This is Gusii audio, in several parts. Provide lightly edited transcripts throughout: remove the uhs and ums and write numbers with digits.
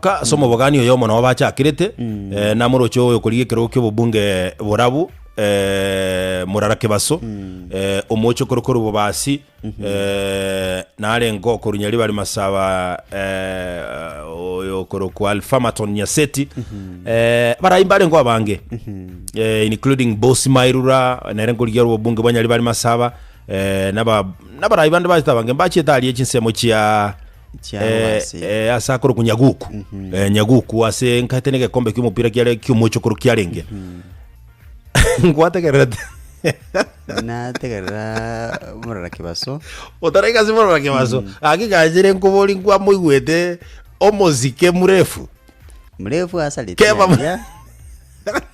Keroka ase omobogani oyomo nabo bachakerete eh, namoroche oyo okorigia ekerogo ki'obobunge borabu eh, Morara Kebaso eh, omoche okorokwa Rubobasi eh, narenge okorwa Nyaribari Masaba eh, oyo okorokwa Alphamaton Nyaseti eh, abarai mbarenge abange eh, including Bosi Mairura nere nkorigia obobunge bwa Nyaribari Masaba eh, naba nabarai bande bachete abange mbachete aria chinsemo chia Chia eh, Bobasi. eh, ase akorokwa Nyaguku eh, Nyaguku ase nkaete na egekombe kia omopira kiare kiomochokoro kiarenge Nkwategererete. Nategerera morara kibaso. Otaraika ase morara kibaso. Gaki gachire nkobori nkwamoigwete omosike mrefu. Mrefu asarete Keba aria.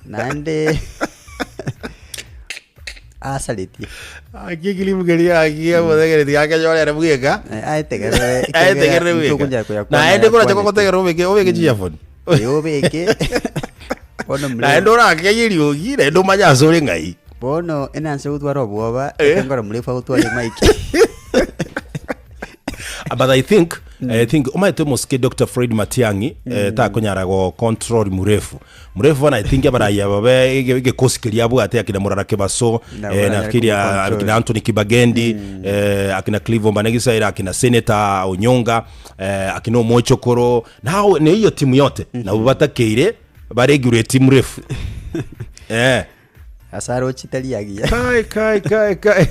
Naende asaretie. Gaki ekilimu keria gaki amotegereti gakenyora ere bweka. Eh, aetegerere Aetegerere bweka. tokonyakoyakwana Naende korache gogotegerera obeke obeke chiafoni. Ee, obeke bono mre- Naende orakeye eriogi naende omanye ase ore ng'ai. bono enanse gotwara obwoba Eh. ekengoro mrefu agotwara emic But I think I think omanyete omosike Dr. Fred Matiang'i eh, takonyara go control murefu. Murefu bono I think abarai aba be ege- egekosi keria abwate akina Murara Kebaso Na eh, baranyare nafikiri ah, kumucontrol. akina Anthony Kibagendi eh, akina Clive Ombanegisaira akina Senator Onyonga eh, akina Omochokoro Nao neiyo timu yote nabo batakeire baregurate mrefu eh. Ase aroche tari agiya. Kai kai kai kai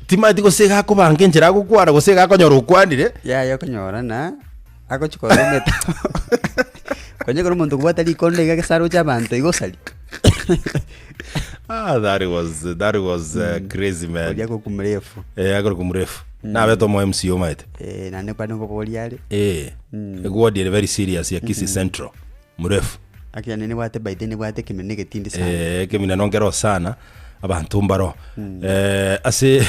timanyeti gose iga akobanga enchera agokwana gose iga akonyora okwanire Yaya okonyora na agochi korora emetabo konya ekero omonto okobwata rikondo iga gese aroche abanto igo osari. Ah, that was that was uh, crazy man Oria agoku mrefu. eh akorokwa mrefu nabete omo MC omaete Eh, naende kwani nkoboria are. Eh, egwodi ere very serious ya Kisii Central mrefu Aki naende nebwate by the way nebwate ekemina egetindi sana. Eh, ekemina nonkero sana abanto mbaro eh, ase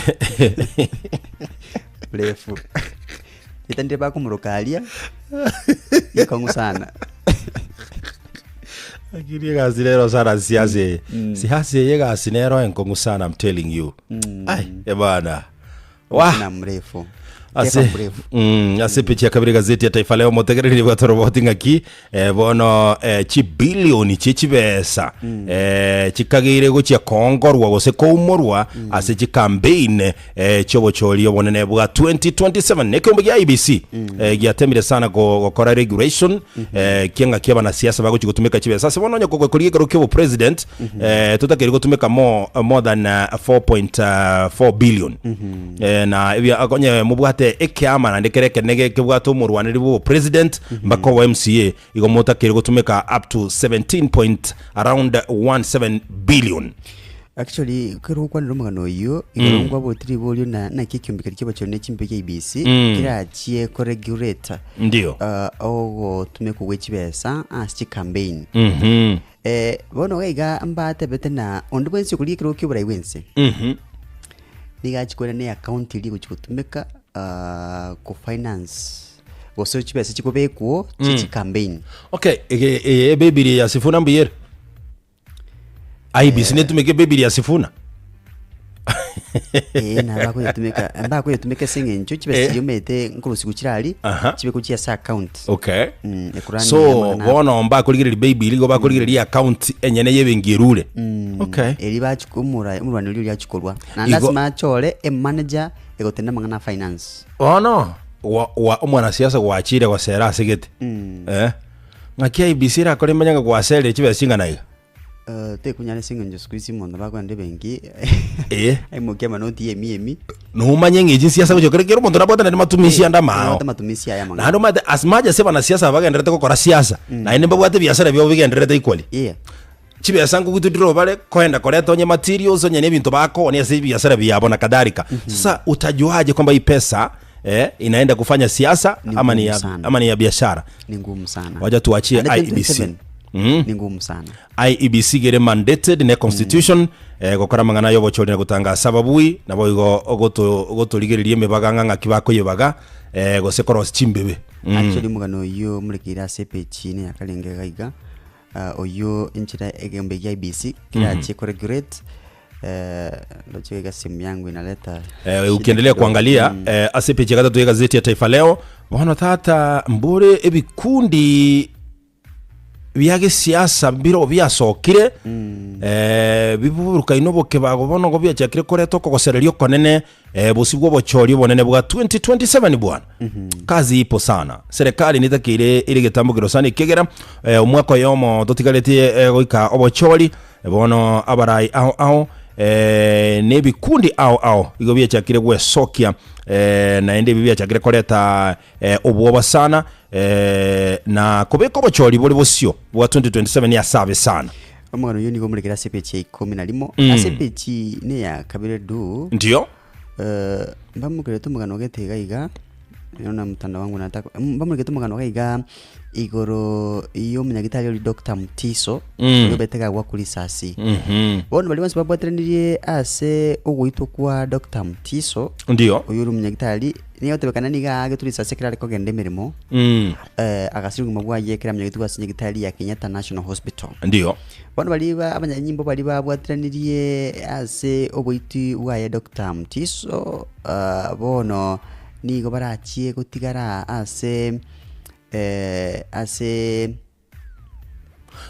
Mrefu. Rieta ndire bakomoroka aria, rikong'u sana. Lakini egasi nero sana siasa eye siasa eye egasi nero enkong'u sana I'm telling you ai ebana Wah! Na mrefu. ase Teba mrefu. mm, ase peji ya kabere gazeti ya Taifa Leo motegereri bwatoroboti ng'aki eh, bono eh, chibilioni chie chibesa eh, chikageire gochia koongorwa gose koumorwa ase chikampein eh, chiobochori obonene bwa 2027 nekeombe gia IEBC eh, giatemire sana go- gokora regulation eh, kia ng'aki abanasiasa bagochi gotumeka chibesa ase bono onye kogokoria ekero kia obopresident eh, totakeire gotumeka more, more than uh, 4.4 billion eh, na ebia akonye mobwate ekiama naende kere ekenene ge- kebwate omorwaneri bwa obopresident mpaka obo MCA igo motakeire gotumeka up to 17 point around 17 billion Actually, ekero ogokwanera omogano oyio, igoro nkwabotire riborio na naki ekiombe keria ki'abachori ne chimbe kia IEBC kerachie koregulate Ndio. uh, ogotumekwa gwe chibesa ase chicampaign. Mhm. Eh, bono iga iga mbatebete na onde bwensi okoria ekerogo kia oborai bwense Mhm. nigo achia koira ne account eria egochia gotumeka ah, ko finance gose chibesa chikobekwo chie chicampaign. Okay, ege eye ebibiri ya Sifuna mbuya ere? IEBC netumeke ebibiri ya Sifuna? Eh, nabo bakoyetumeka mbakoyetumeka ase eng'encho chibesa Eh. chiria omanyete nkorusigwa chire aria Aha. chibekwe chia ase account. Okay. Mm, ekurani So amang'ana abo. bono mbakorigereria baby igo bakorigereria account enyene y'ebenki erure. Okay. Eri bachi omora omorwani oria oria achikorwa naende Igo- ase machore emanager egotenda amang'ana a finance. Bono gwa- gwa- omwanasiasa gwachire gosera ase gete eh? Ng'aki IEBC erakore emanye ng'a gwaserire chibesa ching'ana iga? Eh, tekunyara ase eng'encho siku hizi monto bakoenda ebenki Eh. aimokia amanoti ya emia emi Nomanye ng'a echi nsiasa gochia kere kera omonto nabwate naende matumisi ande amao. Nabwate matumisi aye amang'ana. Naende omanyete as much as abanasiasa aba bagendererete gokora siasa, naende mbabwate ebiasara biabo bigendererete equally. Yeah. Chibesa nkogwitudira bare koenda koreta onye materials onye na ebinto bakoonia ase ebiasara biabo na kadhalika. Sasa utajuaje kwamba hii pesa eh, inaenda kufanya siasa Ni ama ni ngumu ya, sana. ama ni ya biashara? Ni ngumu sana. Wacha tuachie Naende IEBC. 2027, Mm. Ni ngumu sana. IEBC gere mandated ne constitution eh, gokora amang'ana y'obochori na gotangasa ababui nabo igo ogoto- ogotorigereria emibaga ng'a ng'aki bakoyebaga eh, gose korosia chimbebe mm. Actually omogano oyio omorekeire ase epeji ene ya karenge iga iga ah, oyio enchera egeombe gia IEBC kerachie koregulate eh, ndoche iga simu yangu inaleta Eh, shida ukiendelea kidogo. kuangalia Mm. eh, ase epeji ya gatato ya gazeti ya Taifa Leo bono tata mbore ebikundi. bia gesiasa mbiro biasokire eh, biburukaine obokebago bono igo biachakire koreta okogosereria okonene eh, bosio bwa obochori obonene bwa 2027 bwana. Kazi ipo sana. Serikali netakeire ere egetambokero sana ekiagera eh, omwaka oyomo totigaretie eh, goika obochori bono abarai ao ao eh, na ebikundi ao ao igo biachakire gwesokia eh, naende ebi biachakire koreta eh, obwoba sana eh, na kobeka obochori bore bosio bwa 2027 asabe sana. Omogano oyio nigo omorekire ase epeji ya ikomi na rimo, Mm. ase epeji neya kabere du, Ndio. eh, mbamokerete omogano gete iga iga, naona mtandao wangu unataka mm, mbamokerete omogano iga iga igoro y'omonyagitari oria Doctor Mutiso, Mm. oria obete gagwakwa risasi. Mhm. Bono baria bonsi babwateranirie ase ogoitwa kwa Doctor Mutiso, Ndio. oyo ore omonyagitari, nigo egotebekana nigo aagetwe risasi ekero are kogenda emeremo, Mm. eh, agasiria obogima bwaye ekero amenyegetwe ase nyagitari ya Kenyatta National Hospital. Ndio. Bono baria ba abanyanyimbo baria babwateranirie ase oboiti bwaye Doctor Mutiso, ah, bono nigo barachie gotigara ase eh, ase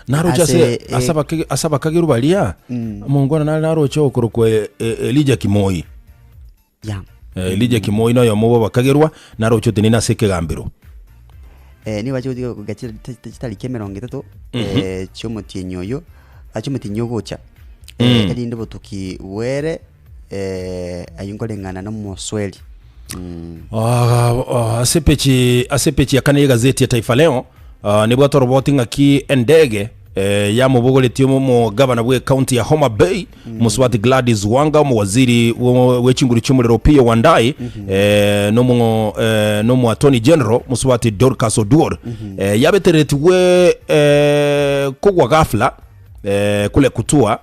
Naroche ase Ase, eh, ase abakage- ase abakageru baria omongwana nare naroche okorokwa e- e- Elijah Kimoi ya Eh, Elijah Kimoi noyomo bwa abakagerwa naroche otenene ase ekegambero Eh, nigo bache gotiga goika chi- chi- chitariki emerongo etato eh, chiomotienyi oyo ah, chiomotienyi ogocha Eh, erinde obotuki bwere eh, ayio nkoreng'ana na omosweri Mm. Ah, ah, ase pechi ase pechi ya kane y'egazeti ya Taifa Leo ah, nibwate oroboti ng'aki endege eh, yamobogoretie omogabana bwe county ya Homa Bay Mosubati Gladys Wanga omowaziri wo- bwe chinguru chi'omorero Opiyo Wandayi eh, nomo eh, nomo attorney general Mosubati Dorcas Oduor eh, yabetereretigwe eh, kogwa ghafla eh, kule kutua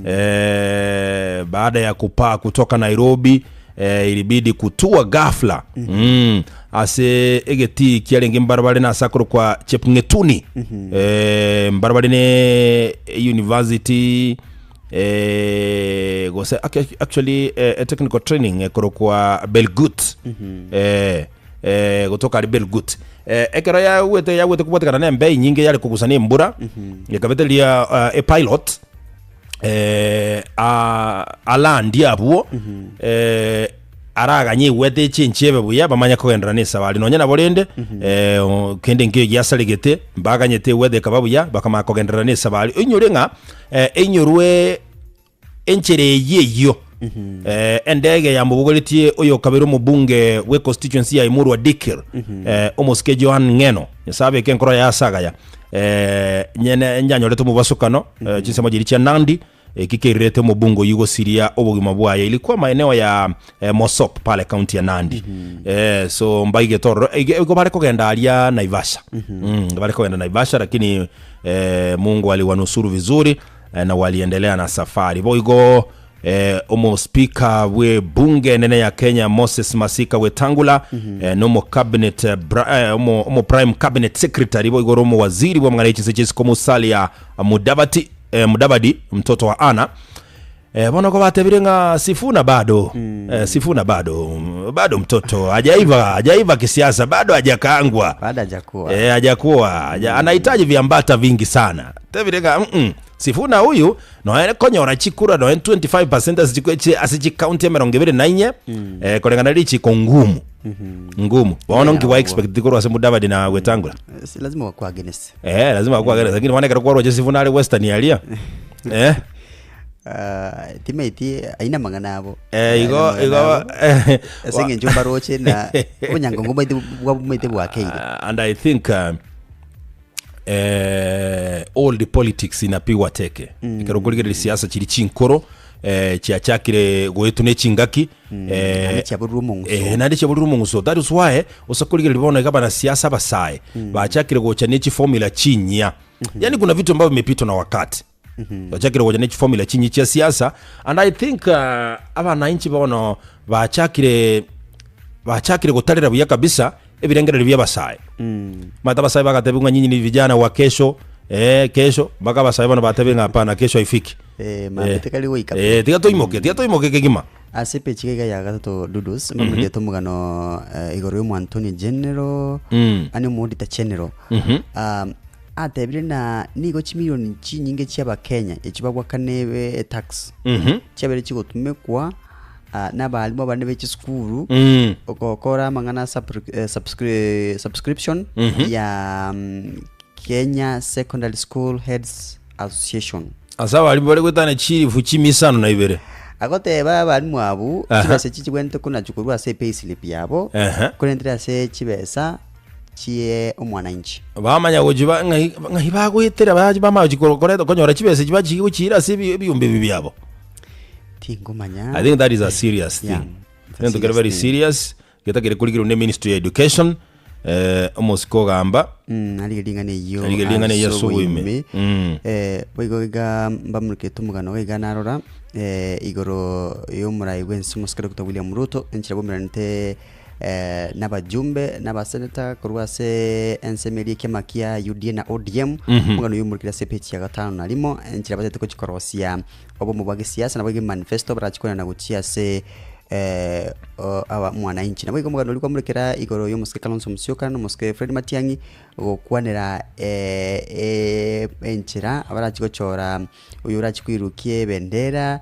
eh, baada ya kupaa kutoka Nairobi eh, ilibidi kutua ghafla mm. ase egetii kiarenge mbarabare na ase akorokwa Chepngetuni eh, mbarabare ne university eh, gose ac- actually eh, a technical training ekorokwa Belgut eh, eh, gotoka ari Belgut eh, ekero yagwete yagwete kobwatekana na embei nyinge yare kogusa na embura ekabetereria uh, epilot eh, a- alandie abwo eh, araganye igwete eche enchebe buya bamanye kogenderera na esabari nonya nabo rende eh, o- kende nkeiyo giasaregete mbaganyete egwete ekaba buya bakamanya kogenderera na esabari oinyore ng'a eh, einyorwe Enchera eyio eyio eh, endege yamobogoretie oyokabere omobunge bwe constituency ya Emurua Dikirr eh, omosike Joan Ng'eno Nyasae abeke enkoro yaye ase agaya eh, nyene nyanyorete omobasokano eh, chinsemo chiria chia Nandi eki keirerete omobunge oyio gosiria obogima bwaye ilikuwa maeneo ya eh, Mosop pale county ya Nandi eh, so mbaigete ororo Ige- igo bare kogenda aria Naivasha mm, bare kogenda Naivasha lakini eh, Mungu aliwanusuru vizuri na waliendelea na safari. Boigo eh, omospika bwe bunge enene ya Kenya Moses Masika Wetangula eh, nomo cabinet eh, bra, eh, omo, omo prime cabinet secretary boigo ore omowaziri bw'amang'ana y'echinse chi'isiko Musalia Mudavadi, eh, Mudavadi mtoto wa Anna Eh, bono ko batebire ng'a Sifuna bado eh, Sifuna bado bado mtoto hajaiva hajaiva kisiasa bado hajakaangwa Bado hajakuwa. Eh, hajakuwa haja, anahitaji viambata vingi sana tebire ng'a mm -mm. Sifuna huyu noe konyora chikura noe 25% ase chikwe- chi- ase chikaunti emerongo ebere na inye eh, koreng'ana richiko ngumu ngumu bono nki wa expect korwa ase Mudavadi na Wetangula Eh, si lazima wakuwa against. eh, lazima akwa lakini bono ekero kwarwa Sifuna are Western aria eh Ah, timaeti aina amang'ana abo. Eh, igo Aina igo amang'ana abo. eh, Ase eng'encho mbaroche na obonyangongo mbaite bwabumaete bwakeire. Uh, and I think uh, eh, old politics inapigwa teke mm. ekero okorigereria siasa chiri chinkoro eh, chiachakire goetwa ne chingaki mm. eh, Naende chiaborire omong'uso. eh, naende chiaborire omong'uso that is why ose korigereria bono iga abanasiasa abasae mm. bachakire gocha ne chiformula chinyia mm -hmm. yani kuna vitu ambavyo vimepitwa na wakati Bachakire gocha ne chiformula chinyi chia siasa and I think uh, abananchi bono bachakire bachakire gotarera buya kabisa ebirengererio bia abasae Omanyete abasae bagatebiwa ng'a nyinyi ni vijana wa kesho eh, kesho mpaka abasae bono batebire ng'a hapana kesho haifiki Eh, mambia tikari goika eh, tiga toimoke tiga toimoke kegima Ase epeji iga ya gatato Dudus mbamorigete omogano eh, igoro y'omo Antonio General Mm. ane omo Auditor General Mhm. Um, Atebire na nigo chimilioni chinyinge chi'Abakenya echio bagwakana etax chiabeire chigotumekwa nabalimu abanene be chisukuru gokora amang'ana subscription ya Kenya Secondary School Heads Association. Ase abalimu bare goetana chilifu chimia isano na ibere. Agoteba abalimu abwo Aha. chibesa echi chigwenerete konachwa korwa ase epayslip yabo Ehe. korentire ase chibesa chie omwananchi. Bamanya gochiba ng'ai ng'ai bagoetera bachi bamanya gochi koro- koreta konyora chibesa echi bachi gochiira ase ebi ebiombe ebi biabo. Tingomanya. I think that is a serious Yeah, thing. it's a Egento kere serious very thing. serious, getakire korigerwa ne ministry ya education, eh, omosike ogamba. Mm, arige ring'ana eyio Arige ring'ana eyio ase ase oboime. oboime. Mm. Eh, boigo iga mbamurikete omogano iga iga narora eh, igoro y'omorai bw'ense omosike Doctor William Ruto enchera baumeranete eh, nabajumbe n'abaseneta korwa ase ensemo eria ekiama kia UDA na ODM omogano oyio omorikire ase epeji ya gatano na rimo enchera batagete gochi korosia obomo bwa gesiasa nabo iga emanifesto barachi koenana gochia ase eh, o- aba mwananchi. Nabo igo omogano oria kwamorekera igoro y'omosike Kalonzo Musyoka na omosike Fred Matiang'i gokwanera eh, enchera barachi gochora oyo orachi koirukia ebendera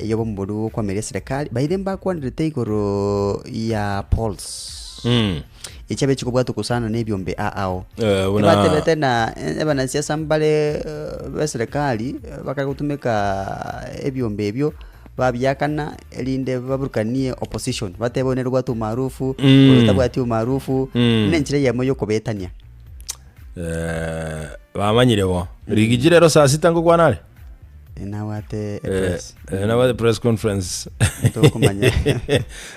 y'obomo boria bw'okoameria eserekari. By the way mbakwanerete igoro ya polls echi abe chikobwatwa kosana na ebiombe ao ao. Eh, buna- Ebatebete na abanasiasa mbare eh, b'eserekari bakare gotumeka ebiombe ebio babiakana erinde baburukanie opposition batebe oyo nere obwate umaarufu oyo tabwati umaarufu buna enchera eyemo yokobetania. Eh, bamanyire bo. Rigiji rero saa sita ngokwana are? Nabwate Eh, press. eh, nabwate press conference. Tokomanya.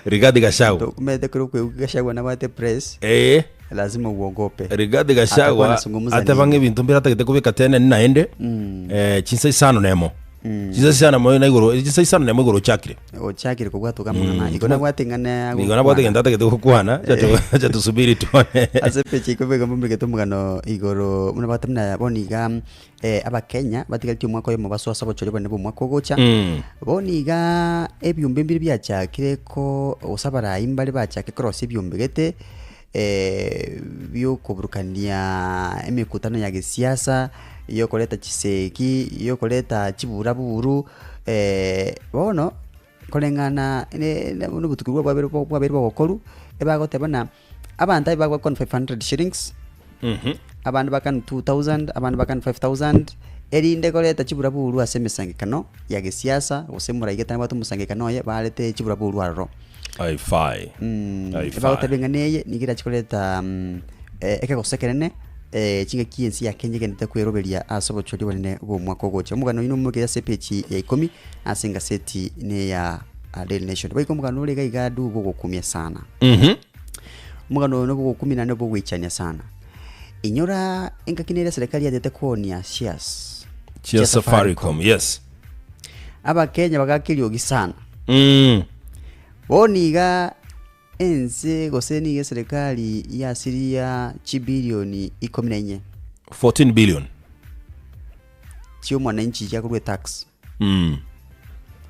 Rigathi Gachagua. Tokumete kero kweuki Gachagua nabwate press. Eh. Lazima uogope. Rigathi Atakuwa Gachagua anazungumza ateba ng'a nini? ebinto mbire atagete kobeka tene naende eh, chinsa isano na emo. Chinsa isano na emo na igoro, chinsa isano na emo igoro ochakire. Ochakire kobwatoka amang'ana. Igo nabwate ing'ana Nigo nabwate egento atagete gokwana, acha tusubiri tuone. Ase epeji ikomi igo mbamorigete omogano igoro buna bagoteba buna bono iga Abakenya batigaretie omwaka oyomo basoe ase obochori obonene bw'omwaka ogocha. Bono iga ebiombe mbire biachakire ko gose abarai mbare bachake korosia ebiombe gete biokoburukania emekutano ya gesiasa, yokoreta chisegi, yokoreta chiburaburu, bono koreng'ana ne na obotuko bwa bwabeire bwabeire bogokorwa, ebagoteba ng'a abanto aye bagwakwana 500 shillings, abande bakane 2000, abande bakane 5000, erinde koreta chiburaburu ase emesangekano ya gesiasa, gose moraigete nabwate omosangekano oye, barete chiburaburu aroro. Haifai. Haifai. Ebagoteba eng'ana eye nigo erache koreta ekegoso ekenene chingaki ense ya Kenya egenderete kweroberia ase obochori obonene bw'omwaka ogocha. Omogano oyio nomokire ase epeji ya ikomi ase engaseti neya Daily Nation. Boigo omogano ore iga iga adu bogokumia sana. Omogano oyo nobogokumia naende obogoichania sana. Inyora engaki nere eserekari yachete koonia shares Chia Safaricom, yes. Abakenya bagaka eriogi sana. Mm. Bono iga ense gose nigo eserekari yasiria chibilioni ikomi na inye 14 billion. chi'omwananchi chiakorwa etax Mm.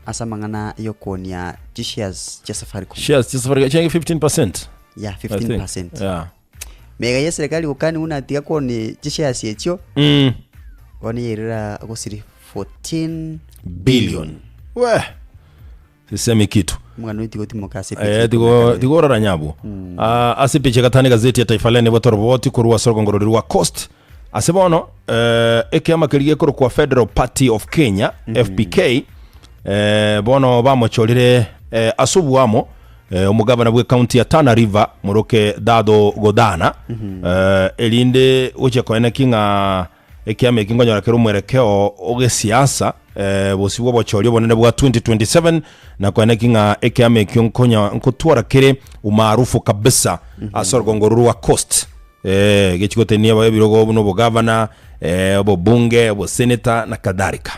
ase amang'ana y'okoonia chishares chia Safaricom. Shares chia Safaricom chiange 15%. Yeah, I think. 15%. Yeah. Mega y'eserekari gokani buna tiga koonia chishares echio Mm. bono yairera gosiri 14 Billion. We. Sisemi kitu. Omogano oyo tigotimoka ase Eh, epeji tigo ikomi na kabere. tigo orora nyabwo. Ah, ase epeji ya gatano egazeti ya Taifa Leo nigo toroboti korwa ase orogongoro roria rwa Coast. Ase bono eh, ekiama keria gekorokwa Federal Party of Kenya FPK eh, bono bamochorire eh, ase obuamo eh, omogabana bw'ecounty ya Tana River moroke Dado Godana eh, erinde gochia koeneki ng'a Ekiama eki nkonyora kere omwerekeo o gesiasa bosio bw'obochori obonene bwa 2027 na koeneki ng'a ekiama ekio nkonya nkotwara kere umaarufu kabisa ase orogongo orwo rwa Coast eh, gechi gotenia ebirogo buna obogavana eh, obobunge oboseneta na kadhalika.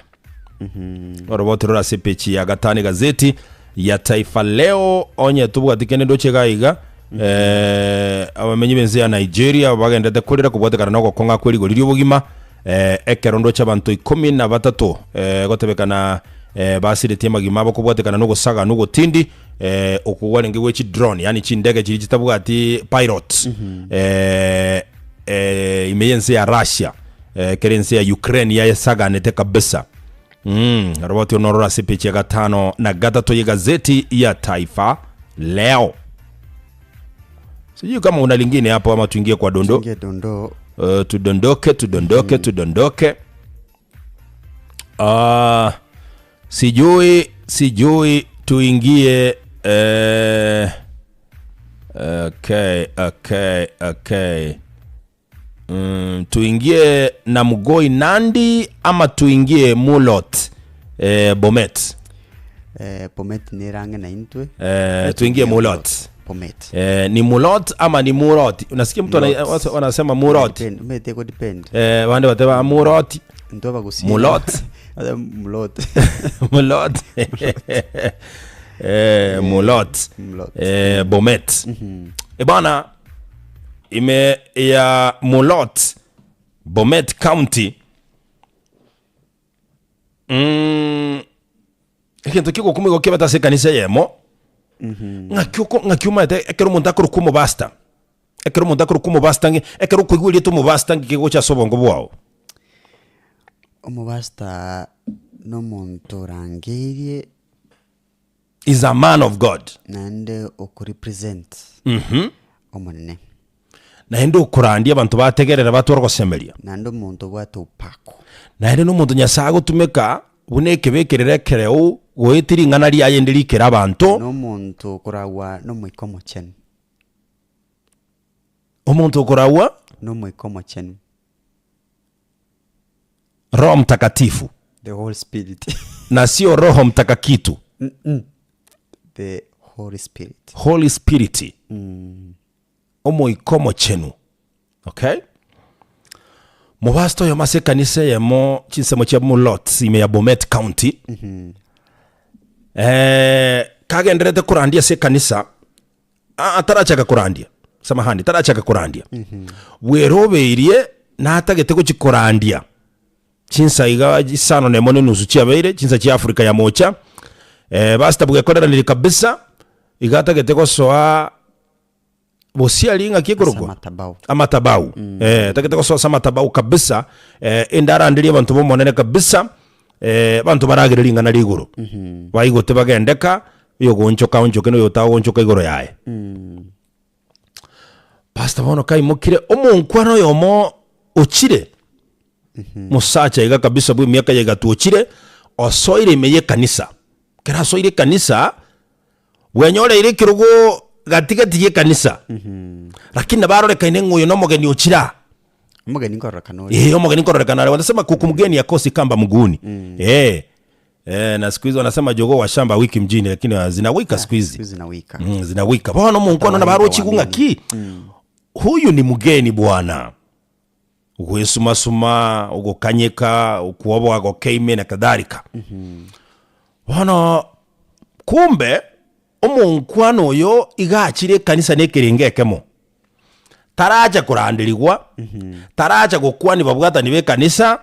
Oroboti rore ase epeji ya gatano egazeti ya Taifa Leo onye tobwati kende ndoche iga iga eh, abamenyi b'ense ya Nigeria bagendete korera kobwatekana na ogokong'a kwe rigori ri'obogima eh, ekero ndoche abanto ikomi na batato eh, gotebekana eh, basiretie amagima abo kobwatekana na ogosaga na ogotindi eh, okwo gwarenge gwe chidrone yaani chindege chiria chitabwati pilot eh, eh, ime y'ense ya Russia eh, kere ense ya Ukraine yayesaganete kabisa. Mm, roboti onorora ase peji ya gatano na gatato y'egazeti ya Taifa Leo. Sijui kama una lingine hapo ama tuingie kwa dondo. Tuingie dondoo. Uh, tudondoke tudondoke tudondoke. Uh, sijui sijui tuingie eh, okay, okay, okay. Mm, tuingie na Mugoi Nandi ama tuingie Mulot eh, Bomet Eh, Bomet nerange na intwe. eh, tuingie Mulot Bomet. eh, ni Mulot ama ni Murot? Unasikia mtu ana- Mulot. watu wanasema Murot Depend, umete ko depend. eh, wande wateba Murot Nto bagusia. Mulot. Ata Mulot. Mulot eh, Mulot Mulot. eh, Bomet eh, bana ime ya Mulot Bomet County mm, egento kigokumwa igo kiabete ase ekanisa eyemo ng'aki oko ng'aki omanyete ekero omonto akorokwa omobasta ekero omonto akorokwa omobasta ng'e ekero okoigwa erieta omobasta ng'iki kegocha ase obongo bwao. Omobasta nomonto orangeirie Is a man of God. Naende okorepresent Omonene. Naende okorandia abanto bategerera batware ogosemeria. Naende omonto obwate upako. Naende nomonto Nyasae agotumeka buna ekebekerero ekereu goetia ring'ana riaye inde rikere abanto. Nomonto okoragwa n'Omoika Omochenu. Omonto okoragwa. N'Omoika Omochenu. Roho Mtakatifu. The Holy Spirit. Na sio Roho Mtakakitu. The Holy Spirit. Holy Spirit. Omoika Omochenu. Okay? Mobasta oyomo ase ekanisa eyemo chinsemo chia Mulot ime ya Bomet County. Eh, kagenderete korandia ase ekanisa Aa, tarachaka korandia, samahani, tarachaka korandia. Bwerobeirie natagete gochia korandia chinsa iga isano na emo na enusu chiabeire, chinsa chia Africa ya mocha, eh, pastor bwekoreranire kabisa, iga atagete gosoa bosiari ng'aki Ase ekorokwa? amatabau. Amatabau. Eh, atagete gosoa ase amatabau kabisa, eh, ende aranderie abanto b'Omonene kabisa, eh, abanto baragere ring'ana ria igoro. Baigote bagendeka, Oyogoonchoka aonchoke na oyotagoonchoka igoro yaye. Pastor bono kaimokire omonkwana oyomo ochire mosacha iga kabisa bwa emiaka ya igatu ochire osoire ime y'ekanisa. Ekero asoire ekanisa bwenyoreire ekerogo gati gati y'ekanisa lakini nabo arorekaine ng'a oyo nomogeni ochire aa. Omogeni nkororekana ore. Ee, omogeni nkororekana are. Wanasema kuku mgeni hakosi kamba mguuni. Ee. Eh, na siku hizi wanasema jogoo wa shamba hawiki mjini lakini ah, zinawika siku hizi. Siku hizi zinawika. Mm, zinawika. Bono omonkwano Hata nabo arochi wahenga ng'aki. Huyu ni mgeni bwana. Ogwesumasuma, ogokanyeka, okuoboa gokeime na kadhalika. Bono kumbe omonkwano oyo iga achire ekanisa na ekerengo ekemo. Taracha koranderigwa, taracha gokwania babwatani b'ekanisa,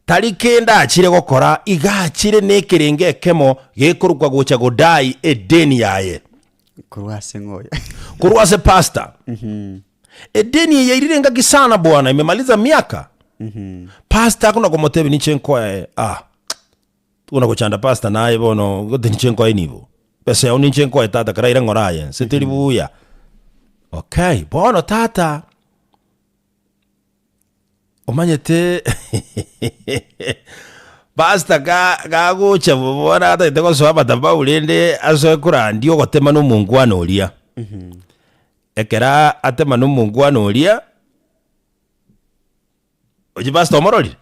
Tari kende achire gokora, iga achire nekerengo ekemo gekorokwa gocha godai edeni yaye. Korwa ase ng'o oyo? Korwa ase pastor. Edeni eye yairire engaki sana bwana, imemaliza miaka. Pastor akona komotebia ninche nkoe ah, tokona gochanda pastor naye bono gose ninche nkoe nibo. Pesa yao ninche nkoe tata karaire ng'ora aye, nse teri buya. Okay, bono tata. Omanyete pastor ga gagocha bono atagete gosoa madhabahu rende asoe korandia ogotema na omongwana oria. Ekero atema na omongwana oria, ochi pastor omororire?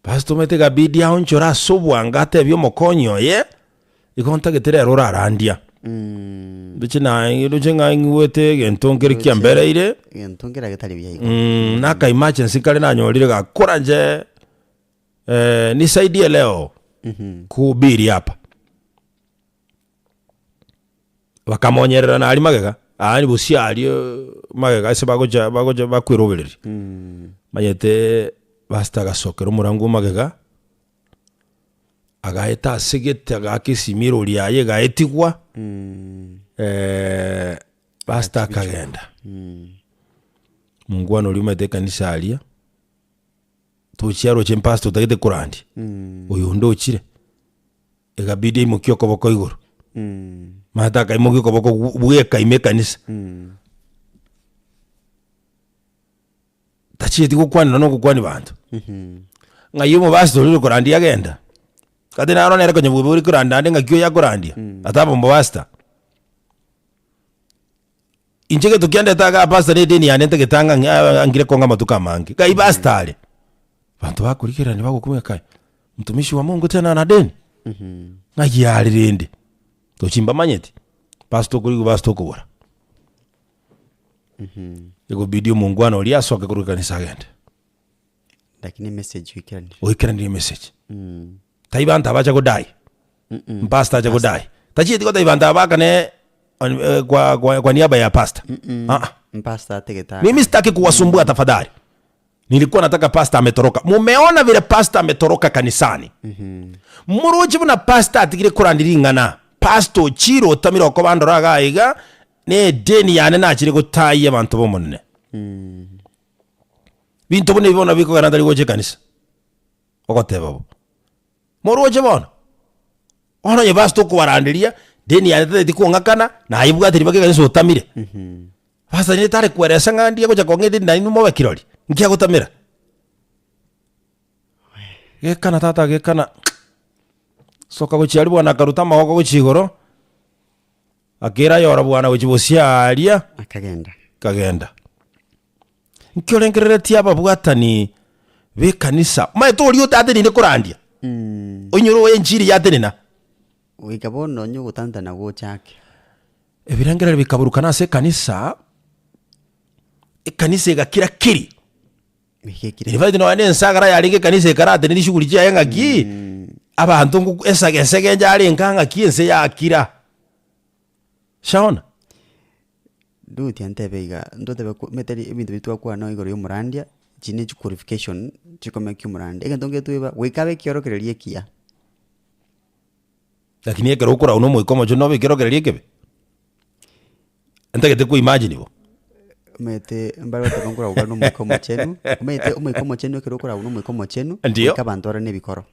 Pastor omanyete ikabidi aonchore ase obwango atebie omokonyi oye, igo ntagete rero orarandia. Ndoche naye ndoche ng'a ng'igwete egento nkere kiambereire, Egento nkere getari buya igo. na aka emergency kare nanyorire gakora nche nisaidie leo kuhubiri hapa. Bakamonyerera na aria magega, yaani bosio aria magega ase bagocha bagocha bakwerobereria. Manyete pastor agasokera omorango o magega, agaeta ase gete agaaka esimi erori yaye egaetigwa, pastor akagenda. Mongwana oria omanyete ekanisa aria, tochia aroche mpastor otagete korandia, oyo onde ochire, ekabidi aimokie okoboko igoro, omanyete akaimokia okoboko bweka ime ekanisa. Tachieti gokwanera na ogokwania banto, ng'ai omopastor oria okorandia agenda? Gati naro nere konya bobe ore korandia naende ng'aki oyo akorandia, ataba omopastor. Inche gento kiandete igaa pastor na edeni yane ntagete ang'a ng'a angire kong'a amatuko amange, ngai pastor are? Abanto bakorigererania bagokumia kai, mtumishi wa Mungu tena ana deni? Ng'ai are rende? Tochi mbamanyeti, pastor okorigwa pastor okobora. Egobidi omongwana oria asoke korwa ekanisa agende. Lakini emessage oikeranire. Oikeranire emessage. Tai banto abacha godai. Mpastor acha godai. Tachieti gotebia banto aba bakane on- eh, kwa, kwa, kwa niaba ya pastor. Ah, ah. Mpastor ategete Mimi akane. sitaki kuwasumbua tafadhali. Nilikuwa nataka pastor ametoroka. Mumeona vile pastor ametoroka kanisani. Moroche buna pastor atigire korandi ring'ana. Pastor ochire otamire okoba ndora iga iga, na edeni yane nachire gotayia abanto b'Omonene. Binto buna ebi bono bikogera ntari gocha ekanisa, ogoteba bo. Moroche bono, bono onye pastor okobaranderia, deni yane tatageti kong'akana, nayebwate ribaga ekanisa otamire. Pastor nere tare kweresa ng'a ndiye gocha kong'a edeni nainwe mobe kirori, nki agotamera? Gekana tata gekana, soka gochia aria bwana akaruta amagoko gochia igoro, akera ayora bwana gochia bosio aria, Akagenda. kagenda. Nki orengereretie ababwatani b'ekanisa? Omanyete oria otatenine korandia, oinyore oyo enchiri yatenena. Goika bono onye ogotantana gochake. Ebirengererio bikaburukana ase ekanisa, ekanisa egakira kiri. Goika ekire. In fact nonya na ensagara yarenge ekanisa ekaratenena shughuli chiaye ng'aki, abanto ngoku esage esege yarenge ng'aki ense yakira. Shaona. Ruth antebe iga, ntotebe ko omanyete ebinto biria twakwana igoro ya omorandia, echi ne chiqualification chikomeka omorandia, egento ngetweba goika abe ekiorokererio ekiya. Lakini ekero okoragwa na omoika omochenu nobe ekiorokererio ekebe? Ntagete ko imagine bo. Omanyete mbare goteba nkoragwa bare na omoika omochenu, omanyete omoika omochenu ekero okoragwa na omoika omochenu, Ndio. goika abanto bare na ebikoro.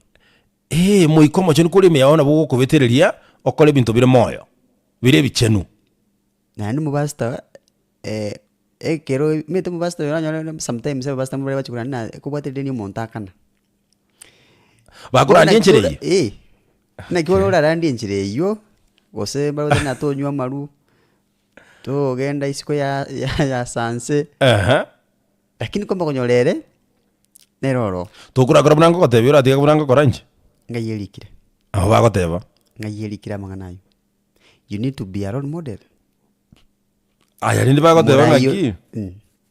Eeh, omoika omochenu kore ime yao nabo ogokobetereria okore ebinto bire moyo, bire ebichenu. Naende omopastor ekero omanyete omopastor oyo oranyore sometimes abapastor mbare bache korwa naende na kobwate edeni omonto akana. Bakorandia enchera eyio? Eh, naki bono orarandie enchera eyio, gose mbare goteba ng'a tonywa amarwa, togenda isiko ya ya ya sanse, Ehe. lakini kwamba konyora ere, nere oro. Tokorakora buna ngogotebia oratiga buna ngokora inche? Ng'ai erikire. Nabo bagoteba. Ng'ai erikire amang'ana ayio. You need to be a role model. Aya rende bagoteba Moraio- ng'aki,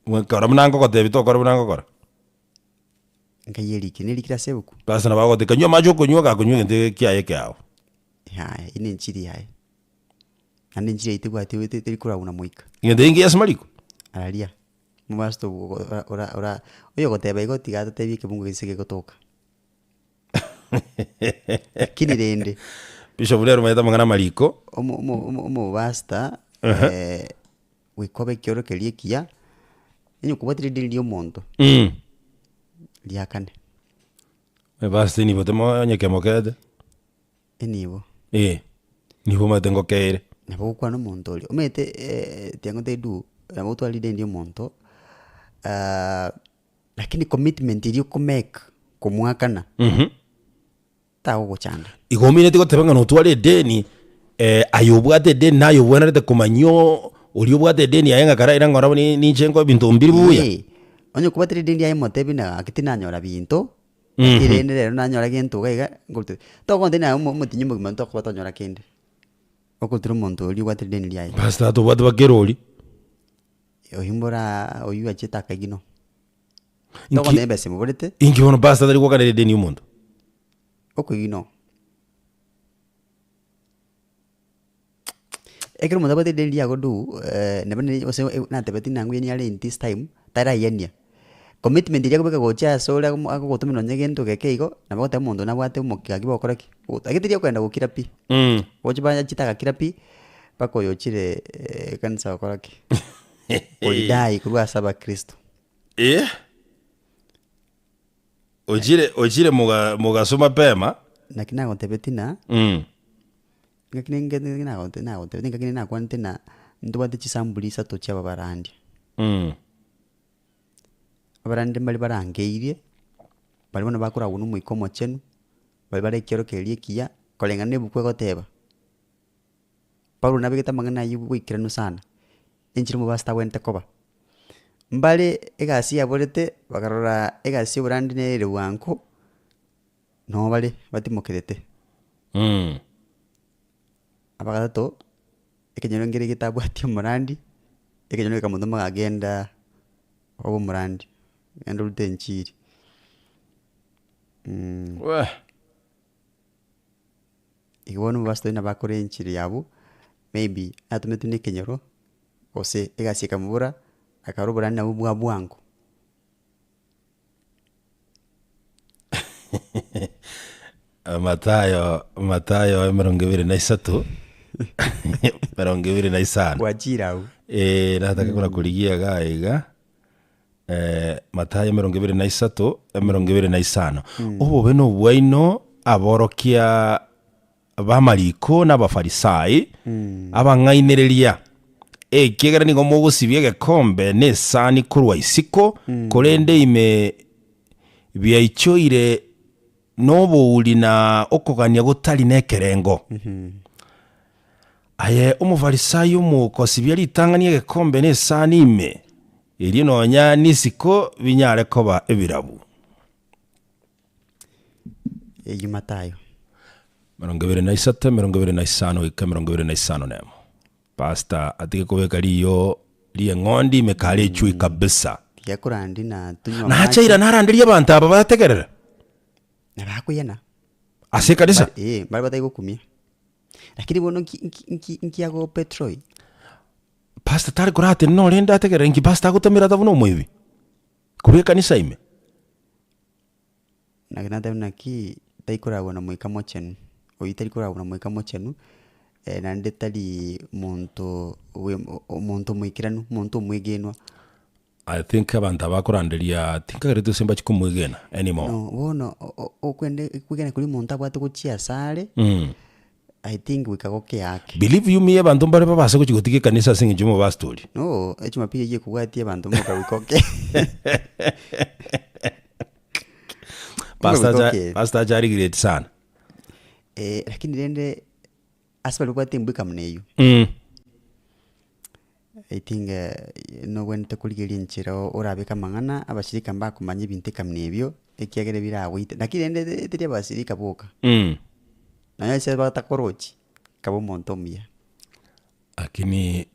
Mm. kora buna ngogotebia tokora buna ngokora. Ngai erikire, nerikire ase ebuku. Ase nabo agoteba, kanywe amache okonywa, gakonywa egento eke kiaye ekeao. Yaya, eyio nenchiri yaye. Naende enchiri eyio tebwati te- teri koragwa na moika. Egento eke nkiya ase amariko? Araria, omopastor obo ora ora ora oyogoteba igo tiga atotebie ekebungo gese gegotoka. Lakini rende. Bishop nere omanyete amang'ana amariko. Omo omo omo omopastor goika obe ekiorokererio ekiya, onye okobwati ridini ria omonto, riakane. Ebasi nibo temo onye kemokete. Enibo. Eh, nigo omanyete ngokeire. Nabo ogokwana omonto oria, omanyete tiga ngotebie du, nabo otware rideni ria omonto, lakini commitment eria okomake komoakana. Tagogochanda. Igo omineti goteba ng'a notware edeni, aye obwate edeni naye obwenerete komanyia oo oria obwate edeni yaye ng'a karaire ng'a orabwo ni ninche nkoe ebinto mbiri buya. Ee, onye okobwatera edeni yaye motebi ng'a gaki tinanyora binto, lakini rende rero nanyora gento iga iga, nkorutera. Togontebia naye omo omotinyi omogima ntokoba tonyora kende, okorutera omonto oria obwate rideni riaye. Basi tata obwate baka erori. Oyio mbora oyio achete akaigino. Inki Togontebia ebesa emoborete. inki bono pastor tari gokanera edeni ya omonto? Okoigino. Ekero omonto abwate edeni riago du, nabo nere gose natebeti ng'a ng'u are in this time, tarayenia. Commitment eria akobeka gochia asore agomo agogotomera nonye gento geke igo, nabo ogoteba omonto nabwate omokia gaki bogokora ki? Lakini teri okogenda gokira pi, gochi bachete agakira pi, mpaka oyo ochire ekanisa gokora ki? Koridai korwa ase abakristo. Eh? Ochire ochire moga mogaso mapema. Naki nagotebetie na, Mm. ngaki nenge nagote nagotebetie ngaki nere nakwanete na ntobwate chisambuli isato chia ababarandia. Mm. Abarandia mbare barangeirie, baria bono bakoragwa na Omoika Omochenu, baria bare ekiorokererio ekiya, koreng'ana na ebuku egoteba. Paulo nabegete amang'ana ayio boikeranu sana, enchera omobasi tagwenerete koba. Mbare egasi yaborete, bakarora egasi ya oborandi nere ere bwango, noo bare batimokerete. Abagatato, ekenyoro nkere getabwati omorandi, ekenyoro gekamotoma ng'a genda obe omorandi, genda orute enchiri. Weh. Igo bono omobasi nabo akore enchiri yabo, maybe atometwe na ekenyoro, gose egasi ekamobora, akarora oborani nabwo bwa bwango. Mathayo, Mathayo emerongo ebere na isato, emerongo ebere na isano. Gwachire abwo. Eh, nataka kora korigia iga iga. Mathayo emerongo ebere na isato, emerongo ebere na isano. Obobe nobwaino aborokia b'amariko na Abafarisai, abang'ainereria, ekiagera nigo mogosibia egekombe na esani korwa isiko, korende ime biaichoire nobouri na okogania gotari nekerengo. Aye Omofarisai omokosibia ritang'ani egekombe na esani ime, erio nonya nisiko binyare koba ebirabu. Eyio Mathayo. 23, 25 goika 21. Pastor atige kobeka riyo ri'eng'ondi ime kare echui kabisa. Tiga korandi na tonywe Nacha amache. ira naranderie abanto aba bategerere Na bakoyana. ase ekanisa. Ba- eh, mbare batari gokumia. Lakini bono nki nki nki nkiago Petroi. Pastor tari koratenena orende ategerere nki pastor agotomera ata buna omoibi korwa ekanisa ime. Naki nateba naki taikoragwa na Moika Mochenu, oyio tari koragwa na Moika Mochenu, naende tari monto bwe omonto omoikeranu, omonto omwegenwa. I think abanto aba bakoranderia tinkagereti gose mbachi komwegena anymore. No, bono o- o- okwende kwegena koria omonto abwate gochia asare, I think goika gokeake. Believe you me abanto mbare babase gochia gotiga ekanisa ase eng'encho y'omopastor oria. No, echumapili eyio ekobwatia abanto moka goika oke. Pastor Goika acha oke. pastor acha regret sana. Eh, lakini rende ase baria babwate embweka buna eyio, Mm. I think nobwenerete korigereria enchera orabeke amang'ana, abashirika mbakomanya ebinto ekamuna ebio, ekiagera biragoite. Lakini rende teri abashirika boka, Mm. nonya ase batakorochi, kaba omonto omuya. Lakini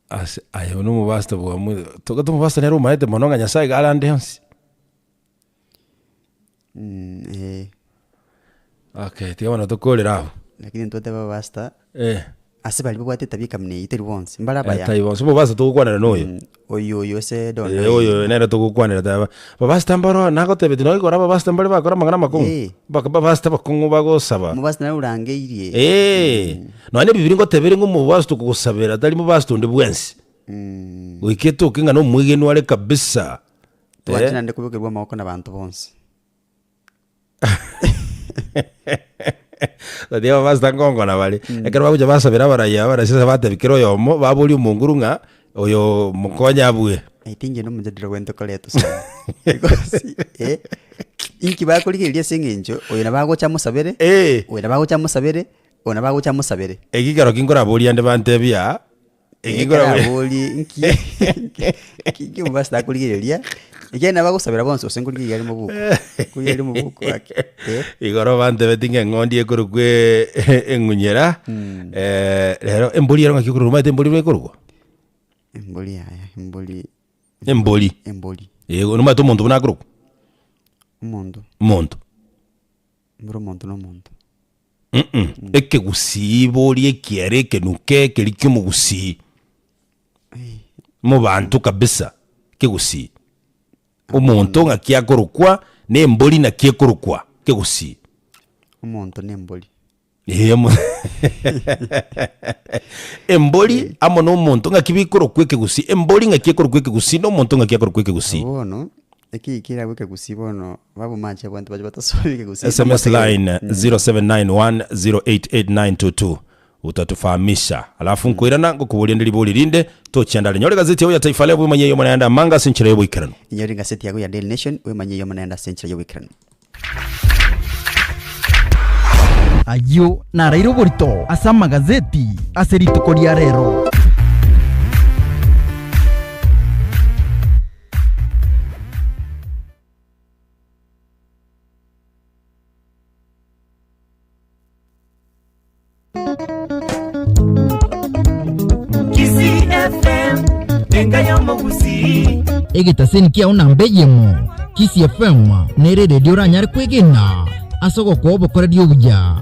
ase aye buna omopastor bwamwete, togete omopastor nere omaete mono ng'a Nyasaye iga are ande onsi. Eh. Okay, tiga bono tokorere abwo. Lakini ntotebe abapastor, Eh. ase baria babwate etabia ekamuna eyio tari bonsi, mbare abaya. Tari bonsi, omopastor togokwanera noyo. Oyio oyo ase Don Eh, oyo nere togokwanera taba, bapastor mbaro nagotebetie nonya igoro abapastor mbare bakora amang'ana amakong'u, Eh. baka bapastor abakong'u bagosaba. Omopastor nere orangeirie. Eh, nonya na ebibiria ngoteba ere ng'a omopastor okogosabera tari mopastor onde bwensi. Goika etoke ng'a nomwegenwa are kabisa. Twanche Eh. naende kobekerwa amaboko nabanto bonsi. Tatiga abapastor nkongona bare, ekero bagocha basabera abarayia abarasi ase batebi kera oyomo, baboria omonguru ng'a oyo mokonye abue. I think eye nomojadala ogwente koretwa sana because eh, inki bakorigereria ase eng'encho oyo nabo agocha amosabere, Eh. oyo nabo agocha amosabere, oyo nabo agocha amosabere. Eki kero ki nkoraborie ande bantebia, eki nkoraborie Ekeraborie nki nki omobasi takorigereria, ekiagera nabo agosabera bonsi gose nkorigereria are mobuko, nkorigereria are mobuko gaki eh. Igoro bantebeti ng'a eng'ondi ekorokwa eng'unyera, rero embori ero ng'aki ekorokwa omanyete embori buna ekorokwa? Embori yaya, embori Embori. embori. Eh, nomanyete omonto buna akorokwa? Omonto. Omonto. Mboro omonto na omonto. Mm ekegusii boria ekiere ekenuke ekeri ki'omogusii mobanto kabisa kegusii omonto ng'aki akorokwa na embori naki ekorokwa kegusii. Omonto na embori. Ee omo embori amo na omonto ng'aki bikorokwa ekegusii embori ng'aki ekorokwa ekegusii na omonto ng'aki akorokwa ekegusii. Bono. Eki kerabwo ekegusii bono babomanche abanto bache batasomi ekegusii. Sms line 0791088922 utatufahamisha alafu nkoirana ngokoboria nde ribori rinde tochianda are nyore gazeti yao ya Taifa Leo bwemanyie eyemo naende amanga ase enchera y'oboikeranu. Inyore egazeti yago ya Daily Nation bwemanyie eyemo naende ase enchera y'oboikeranu. Ayio naraire oborito ase amagazeti ase rituko ria rero. Kisii FM, enka y'omogusii. Egetaseni kiao namba eyemo, Kisii FM, nere eredio oranyare kwegena ase ogokoa obokoreri obuya.